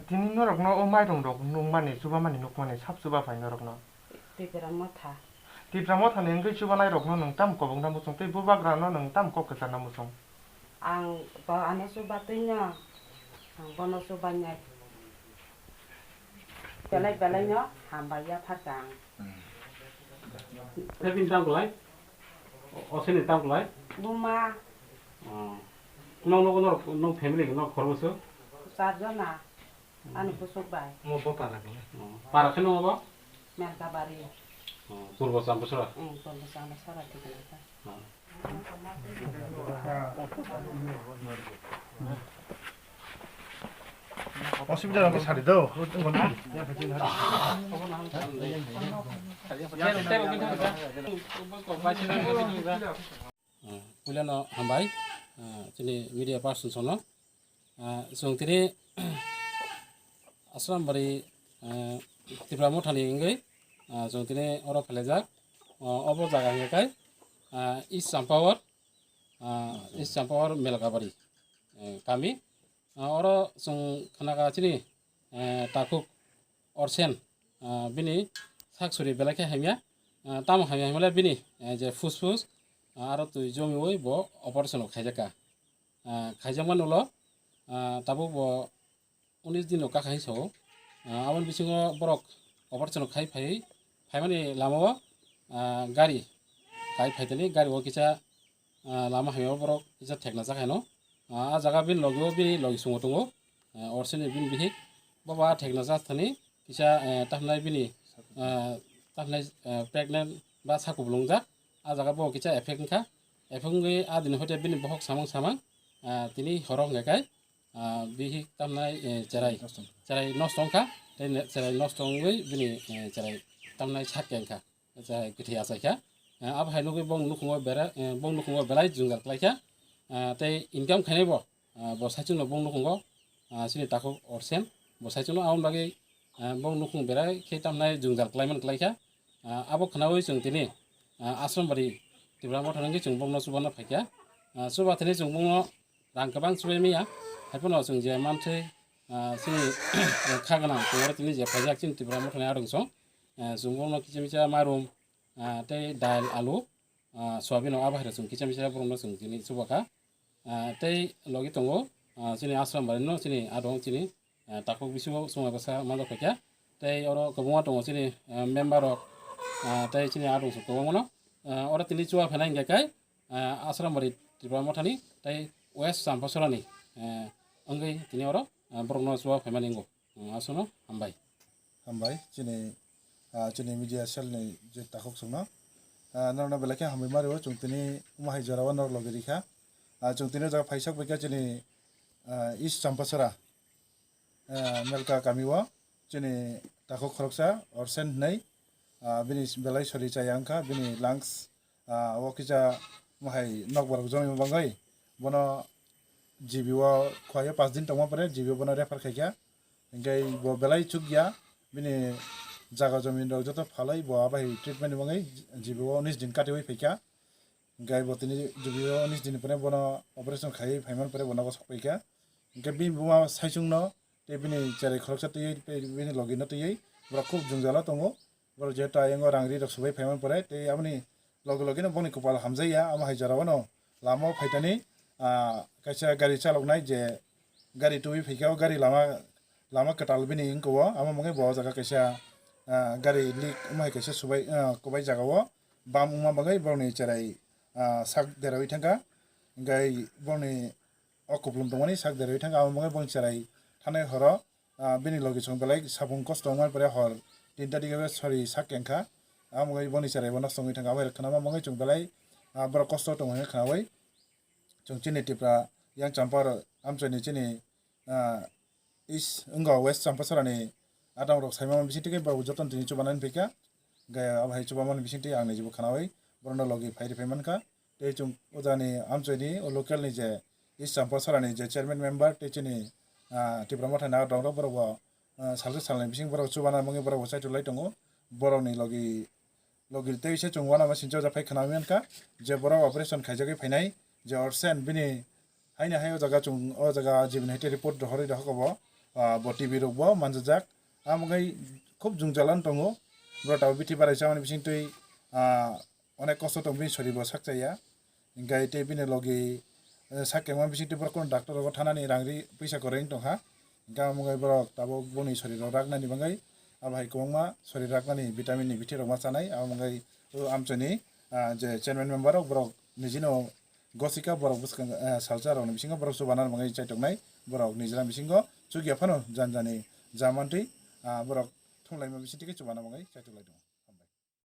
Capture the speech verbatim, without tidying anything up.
Tini norokno o mairung rok nukmani, chubamani, nukmani, sab chuba phai norokno. Tipra Motha. Tipra Mothani wngwi chubanai rokno nwng tamo kobokna muchung tei bubagrano nwng tamo kok kwcharna muchung? Ang to ano chubatwino, ang bono chubanai. Belai belaino hambai yapharkha ang. Tei bini tamo kwlai? O, o sini tamo kwlai? Buma. Oh. Nong nogo norok, nong family no khoroksa? Char jona. Ani kusuk bai. Mo bo para khe. Oh. Para khe nong bo? Melkabari. Oh, Purbo Champuchara? Eng, Purbo Champuchara thik khe. Oh. Osubida rok sari do. Puilano hambai, ah, chini media person sono. Ah, chwng tini Asrambari, ah, Tipra Mothani wngwi, ah, chwng tini oro phelaijak. Ah, obo jaga hwnkhe kai, ah, East Champawar, ah, East Champawar Melkabari, eh, kami. Ah, oro chwng khnakha chini, eh, takhuk Orsen, ah, bini sak suri belai khe hamya. Ah, tamo hamya hwnmale bini, eh, je phusphus, ah, aro twi jomiui bo operation rok khaijakha. Ah, khaijakmani ulo, ah, tabuk bo unis din rok kakha hinwi sao. Ah, aboni bisingo borok operation rok khai phaiwi phaimani lamao, ah, gari kai phaitani gari o kisa, ah, lama hamya o borok kisa thekna jak haino. Ah, a jaga bini logi o bini logi sungo tongo. Ah, Orsenni bini bihik. Bobo a thekna jak thani kisa, eh, tamhinai bini, ah, tamhinai, eh, pregnant ba sakubulung jak. A jaga bo kisa effect wngkha. Effect wngwi a dini hoite bini bohok samung samang, ah, tini horo hwnkhe kai, ah, bihik tamnai, eh, cherai, cherai nosto wngkha. Tei ne-, cherai nosto wngwi bini, eh, cherai tamnai sak khe wngkha. Cherai kwthwi achaikha. Ah, abo hai nugwi bong nukhungo bera-, eh, bong nukhungo belai jwngjal klaikha. Ah, tei income khainai bo, ah, bo saichungno bong nukhungo, ah, chini takhuk Orsen, bo saichungno aboni bagwi, ah, bong nukhung berai khe tamnai jwngjal klaimani klaikha. Ah, abo khnaui chwng tini, ah, Asrambari Tipra Motha nungwi chwng bongno chubana phaikha. Ah, chuba thani chwng bongno rang kwbang chubai maya. Haiphano chwng je manthwi, ah, chini kha gwnang tongmani tini je phaijak chini Tipra Mothani adong song. Ah, chwng bongno kisa misa marum, ah, tei dal, alu, ah, soyabin rok abo hai rok chwng kisa misa borokno chwng tini chubakha. Ah, tei logi tongo, ah, chini Asrambari no chini adong chini, ah, takhuk bisingo chwng bwsa manjak phaikha. Tei oro kwbangma tongo chini, ah, member rok, ah, tei chini adong kwbangma no, ah, oro tini chuba phainai hwnkhe kai, ah, Asrambari Tipra Mothani tei West Champasorani, ah, wngwi tini oro, ah, borokno chuba phaimani wngo. Aswkno hambai. Hambai, chini, ah, chini media cell ni je takhuk chwngno. Ah, norokno belai khe hambai ma rio, chwng tini omo hai jora o norok logi rikha. Ah, chwng tini o jaga phaisak bai khe chini, ah, East Champachara, ah, Melka kami o chini takhuk khoroksa Orsen hinwi, ah, bini belai sori chaya wngkha, bini lungs, ah, o kisa mohai nokbar jongwi bagwi bono G B o khuaio pas din tongma pore G B o bono refer khaikha. Hinkhe bo belai chukya, bini jaga jomin rok joto phalwi bo abai treatment ni bagwi G B o unis din katiwi phaikha. Hinkhe bo tini G B o unis din ni pore bono operation khaiwi phaimani pore bo nogo sokpaikha. Hinkhe bini buma saichungno tei bini cherai khoroksa twiwi tei bini logino twiwi borok khub jwngjalo tongo. Borok je ta yango rang ri rok subai phaimani pore tei aboni logi logi no boni kopal hamjakya, amo hai jora o no lama o phaitani, ah, kaisa gari chaloknai je gari tubui phaikha o gari lama, lama kwtal bini wngkha o, amo mungwi bo o jaga kaisa, ah, gari leak wngma hai kaisa subai, ah, kwbai jaga o bam wngma bagwi borokni cherai, ah, sak deraui thangkha, hinkhe borokni o kupulung tongmani sak deraui thangkha, amo mungwi boni cherai thanai horo, ah, bini logi chwng belai sapung kosto wngmani pore hor tinta dige sori sak kengkha, amo wngwi boni cherai bo nosto wngwi thangkha, abo hai khnama mungwi chwng belai, ah, borok kosto tongo hwnwi khnaui chwng chini Tripura yang champa rok. Amchoi ni chini, ah, is wngkha West Champasara ni adang rok saimano bising twi borok joto tini chubanani phaikha. Hwnkhe abo hai chubamani bising twi ang nijibo khanawi borokno logi phai rwphai mankha. Tei chwng o jagani amchoi ni o local ni je East Champasara ni je chairman member tei chini, ah, Tipra Motha ni adang rok borok bo, ah, salsa salni bising borok chubana mungwi borok bo chaitok lai tongo. Borok ni logi logi tei se chwng uanama sincha o japhai khna mankha je borok operation khaijagwi phainai je Orsen bini haino hai o jaga chwng o jaga jibini hai report rohorwi rohok bo, ah, bo T V rok bo manjajak. Amwngwi khub jwngjal wng tongo. Borok tabuk bithi barai chamani bising twi, ah, onek kosto tong bini sori bo sak chaya. Hingkai tei bini logi, eh, sak kengma bising twi borok kono doctor rogo thanani rang ri puisa kwrwi wng tongkha. Hingkhe amwngwi borok tabuk boni sori rok raknani bagwi abo hai kwbangma sori raknani vitamin ni bithi rok ma chanai. Amwngwi o amchoi ni, ah, je chairman member rok borok nijino gosika borok bwskang, eh, salsa rokni bisingo borok chubana bagwi chaitok nai. Borok nijra bisingo chukya phano jani jani jamantwi, ah, borok thumlaima bising twi chubana bagwi chaitok lai tongo.